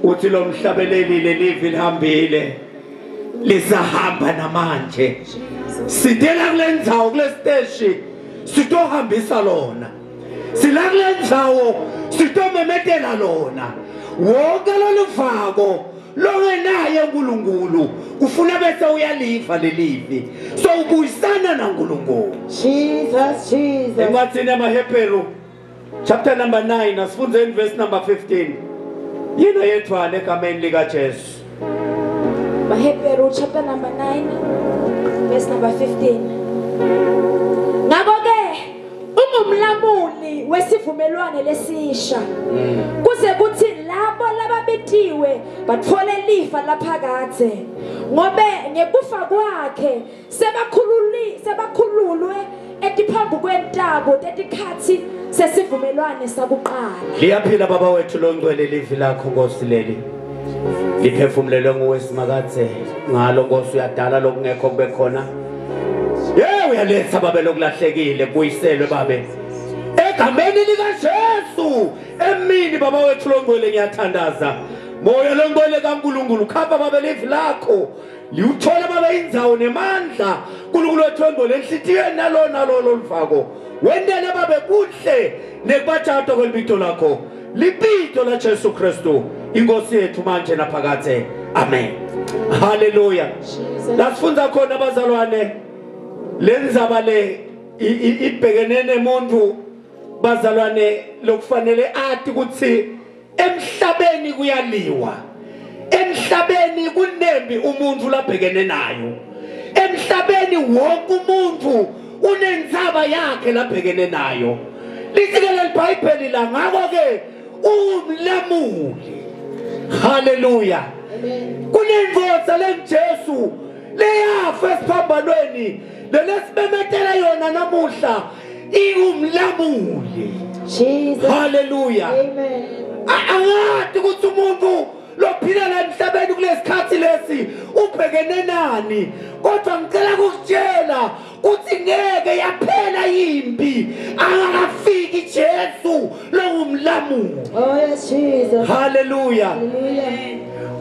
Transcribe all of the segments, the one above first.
Uthi lo mhlabeleli lelivi lihambile lisahamba namanje. Sidela kule ndzawo kule siteshi sitohambisa lona. Sila kule ndzawo sitomemetela lona. Wonke loluvako longenaye uNkulunkulu kufuna bese uyaliva lelivi. So ubuyisana naNkulunkulu. Jesus, Jesus. Encwadzini yamaHebheru chapter number 9 asifundzeni verse number 15. Yena yedvwana egameni likaJesu. Maheberu chapter number 9 verse number 15. Ngakho-ke ungumlamuli wesivumelwane lesisha. Kuze kuthi labo lababitiwe bathole lifa laphakadze. Ngobe ngekufa kwakhe sebakhululwe etiphambukweni tabo tetikhatsi sesivumelwane sakuqala. Liyaphila baba wethu longcwele livi lakho Nkosi leli. Liphefumulelwe nguwe Simakadze ngalo Nkosi uyadala lokungekho kube khona. Yebo uyaletha babe lokulahlekile kubuyiselwe babe. Egameni likaJesu emini baba wethu longcwele ngiyathandaza. Moya longcwele kaNkulunkulu khapha babe livi lakho. Liwuthola babe indzawo nemandla uNkulunkulu wethu ongcwele enhlitiyweni nalo nalo loluvako. Wendele babe kuhle nekubatshata kwelibito lakho. Libito la Jesu Kristu inkosi yethu manje naphakadze. Amen. Hallelujah. Lasifundza khona bazalwane lendzaba le ibhekene nemuntu bazalwane lokufanele ati ukuthi emhlabeni kuyaliwa. Emhlabeni kunembi umuntu labhekene nayo. Emhlabeni wonke umuntu unendzaba yakhe labhekene nayo. Lithi ke leliBhayibheli la ngakho ke umlamuli. Hallelujah. Kunendvodza lenJesu leyafa esiphambanweni lelesimemetela yona namuhla ingumlamuli. Jesus. Hallelujah. Amen. Angathi ukuthi umuntu lophila la emhlabeni kulesikhathi lesi ubhekene nani, kodwa ngicela ukukutshela kuthi ngeke yaphela impi angakafiki Jesu longumlamuli. Oh yes, Jesus. Hallelujah. Hallelujah.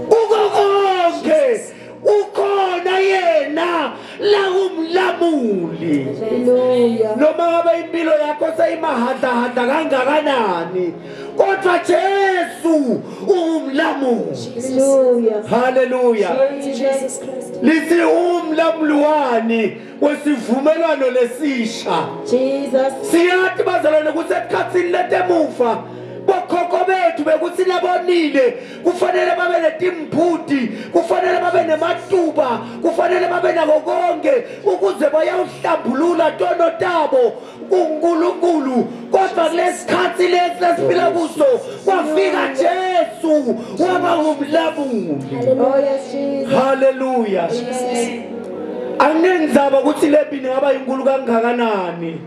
Kuko konke ukhona yena la umlamuli. Hallelujah. Noma ngabe impilo yakho seyimahadlahadla kangakanani, kodwa Jesu ungumlamuli. Hallelujah. Hallelujah. Jesus Christ. Lithi umlamuli wani wesivumelwano lesisha. Jesus. Siyathi bazalwane ukuthi esikhatsini letemuva bokhokho bethu bekuthi labonile kufanele babe netimphuti, kufanele babe nematuba, kufanele babe nako konke ukuze bayawuhlambulula tono tabo kuNkulunkulu. Kodwa kulesikhathi lesi lesiphila kuso kwafika Jesu waba ngumlamuli. Oh yes, Jesus. Hallelujah. Anginendzaba ukuthi lempi ingaba inkulu kangakanani,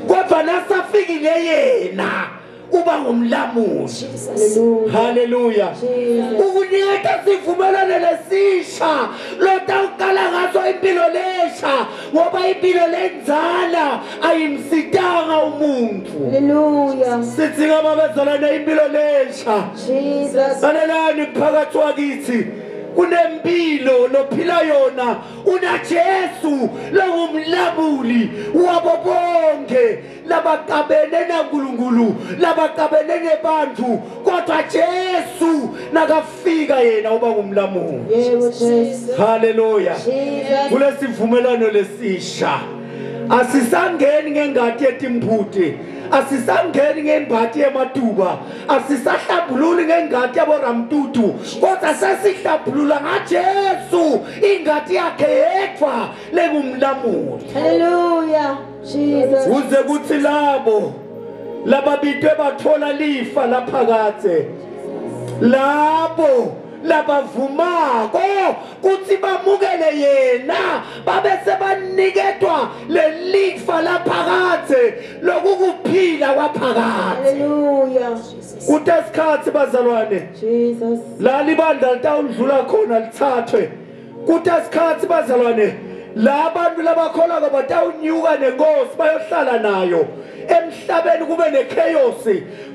kodwa nasafikile yena uba ngumlamuli. Hallelujah. Hallelujah. Jesus. Ukuniketa sivumelwano lesisha lotawuqala ngaso impilo lesha, ngoba impilo lenzala ayimsitanga umuntu. Hallelujah. Sithi ngababezalwane impilo lesha. Jesus. Lalelani phakathi wakithi kunempilo lophila yona una Jesu longumlamuli wabo bonke labaqabene naNkulunkulu, labaqabene nebantu, kodwa Jesu nakafika yena uba ngumlamuli. Yebo Jesu. Hallelujah. Jesus. Kulesivumelwano lesisha asisangeni ngengati yetimphuti, asisangeni ngembati yematuba, asisahlambululi ngengati yaboramtutu, kodwa sesihlambulula ngaJesu ingati yakhe yedvwa lengumlamuli. Hallelujah. Jesus. Kuze kuthi labo lababitwe bathola lifa laphakadze, labo labavumako kuthi bamukele yena babe sebaniketwa lelifa laphakadze lokukuphila kwaphakadze. Hallelujah. Kute sikhatsi bazalwane Jesus. la libandla litawundlula khona lithathwe. Kute sikhatsi bazalwane Labantu labakholako batawunyuka nenkosi bayohlala nayo emhlabeni kube nechaos.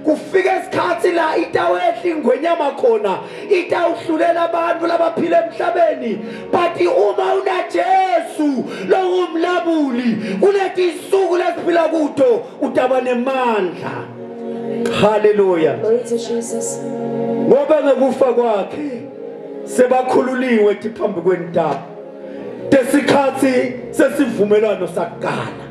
Kufika isikhathi la itawehla ingwenyama khona, itawuhlulela abantu labaphila emhlabeni. But uma una Jesu longumlamuli kuletinsuku lesiphila kuto utaba nemandla. Hallelujah. Glory to Jesus. Ngoba ngekufa kwakhe sebakhululiwe tiphambi kwentaba tesikhathi sesivumelwano sakuqala.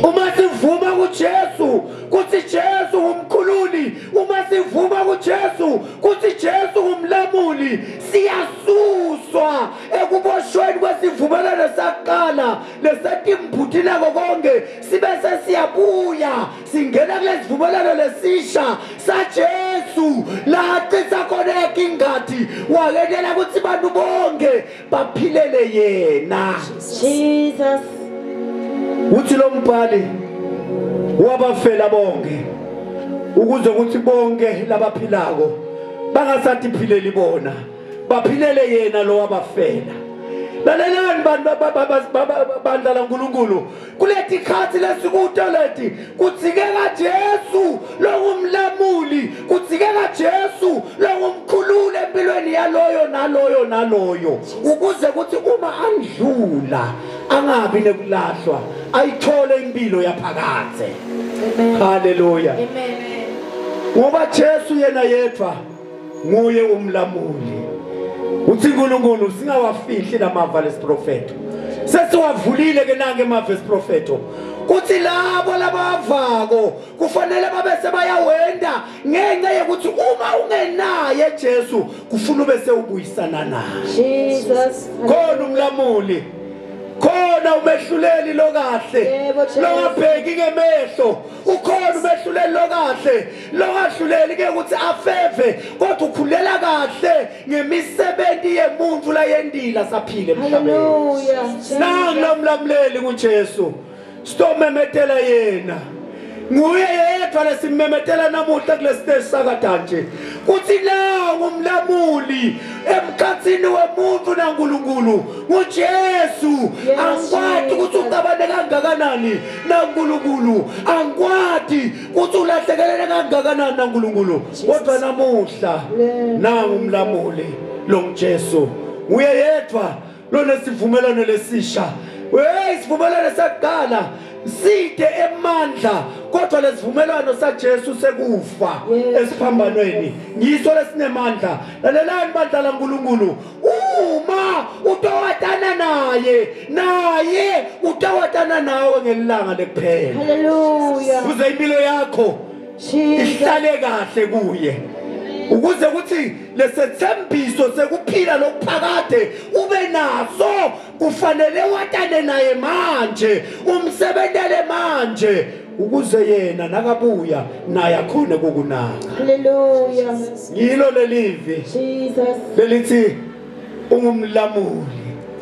Uma sivuma kuJesu kuthi Jesu umkhululi, uma sivuma kuJesu kuthi Jesu umlamuli, siyasuswa ekuboshweni kwesivumelwano sakuqala lesetimbuthi nako konke, sibe sesiyabuya singena kulesivumelwano lesisha saJesu lachitha khona ingati wakenela ukuthi abantu bonke baphilele yena. Jesus. Uthi lo mbhali wabafela bonke ukuze ukuthi bonke labaphilako bangasathi bona, baphilele yena lo wabafela. Lalelani bantu bandla laNkulunkulu, kuleti khathi lesikuto leti kutsikeka Jesu longumlamuli, kutsikeka Jesu longumkhululi empilweni yaloyo naloyo naloyo, ukuze kuthi uma andlula angabi nekulahlwa, ayithole impilo yaphakadze. Amen. Hallelujah. Amen. Ngoba Jesu yena yedwa nguye umlamuli. Uthi uNkulunkulu singawafihli lamava lesiprofeto. Sesiwavulile ke nange emava esiprofeto. Kuthi labo labavako kufanele babe sebayawenda ngenxa yokuthi uma ungenaye Jesu kufuna ube sewubuyisana naye. Jesus. Khona umlamuli, khona umehluleli lokahle, Yebo, Jesu. longabheki ngemehlo. Ukhona umehluleli lokahle, longahluleli ke ukuthi afeve, kodwa ukhulela kahle ngemisebenzi yemuntu layendila saphile emhlabeni. Hallelujah. Nangu lo mlamuleli nguJesu, sitomemetela yena. Nguye yedwa lesimemetela namuhla kulesiteshi sakadanje kuthi la ngumlamuli emkhathini wemuntu naNkulunkulu nguJesu. Yes, Angikwati ukuthi Jesus. ucabane kangakanani naNkulunkulu, angikwati ukuthi ulahlekelele kangakanani naNkulunkulu, kodwa namuhla Yes. nangu umlamuli lo nguJesu. Nguye yedwa lonesivumelwano lesisha. Hey, isivumelwano sakuqala side emandla, kodwa lesivumelwano saJesu sekufa Yes. esiphambanweni ngiso lesinemandla. Lalelani bandla laNkulunkulu, uma utowatana naye, naye utowatana nawe ngelanga lekuphela. Hallelujah. Kuze impilo yakho Jesus. ihlale kahle kuye, ukuze kuthi lesethembiso sekuphila lokuphakade ube naso. Kufanele watane naye manje, umsebentele manje, ukuze yena nakabuya naye akhone kukunaka. Hallelujah. Ngilo lelivi Jesus. lelithi ungumlamuli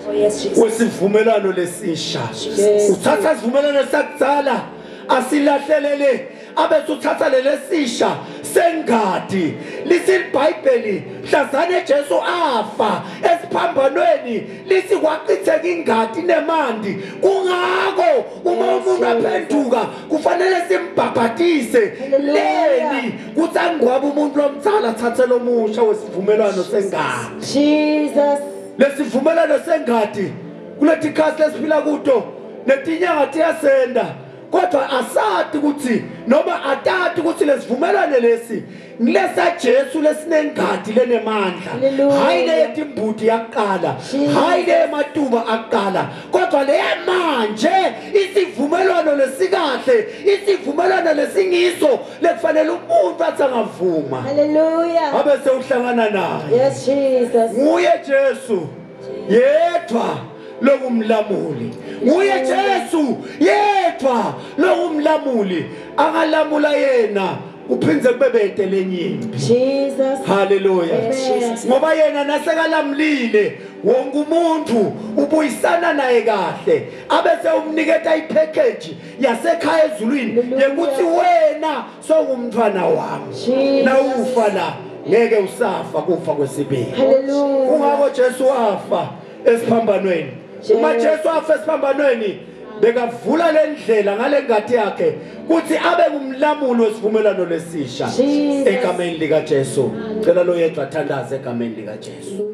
Oh yes, Jesus. wesivumelwano lesisha. Yes. Uthatha isivumelwano sakuqala asilahlelele, abese uthatha lelesisha sengadi. Lithi iBhayibheli mhlazane Jesu afa esiphambanweni, lithi kwachitheka ingadi nemandi. Kungako uma Yes, umuntu Jesus. aphenduka kufanele simbhabhatise Hallelujah. leni kuthi angcwabe umuntu lomdzala athathe lomusha wesivumelwano sengadi. Jesus. Lesivumelwano sengadi kuleti khasi lesiphila kuto netinyanga tiyasenda, kodwa asati ukuthi noma atati ukuthi lesivumelwano lesi ngilesa Jesu lesinengadi lenemandla, Hallelujah. hayi leyetimbuti yakuqala, Jesus. hayi leyematuba akuqala, kodwa leyamanje isivumelwano lesikahle, isivumelwano lesingiso lekufanele umuntu athi angavuma Hallelujah. abe sewuhlangana naye. Yes, Jesus. Nguye Jesu yedwa longumlamuli, nguye Jesu yedwa longumlamuli. Angalamula yena kuphindze kube bete lenyimpi. Jesus. Hallelujah. Amen. Ngoba yena nasekalamlile wonke umuntu ubuyisana naye kahle, abese umniketa ipackage yasekhaya ezulwini Hallelujah. yekuthi wena songumntwana wami, Jesus. nawufa la ngeke usafa kufa kwesibili. Hallelujah. Kungako Jesu wafa esiphambanweni. Uma Jesu afa esiphambanweni, bekavula lendlela ngale ngati yakhe kuthi abe ngumlamuli wesivumelwano lesisha. Jesus. Egameni lika Jesu. Cela lo yedwa athandaze egameni lika Jesu.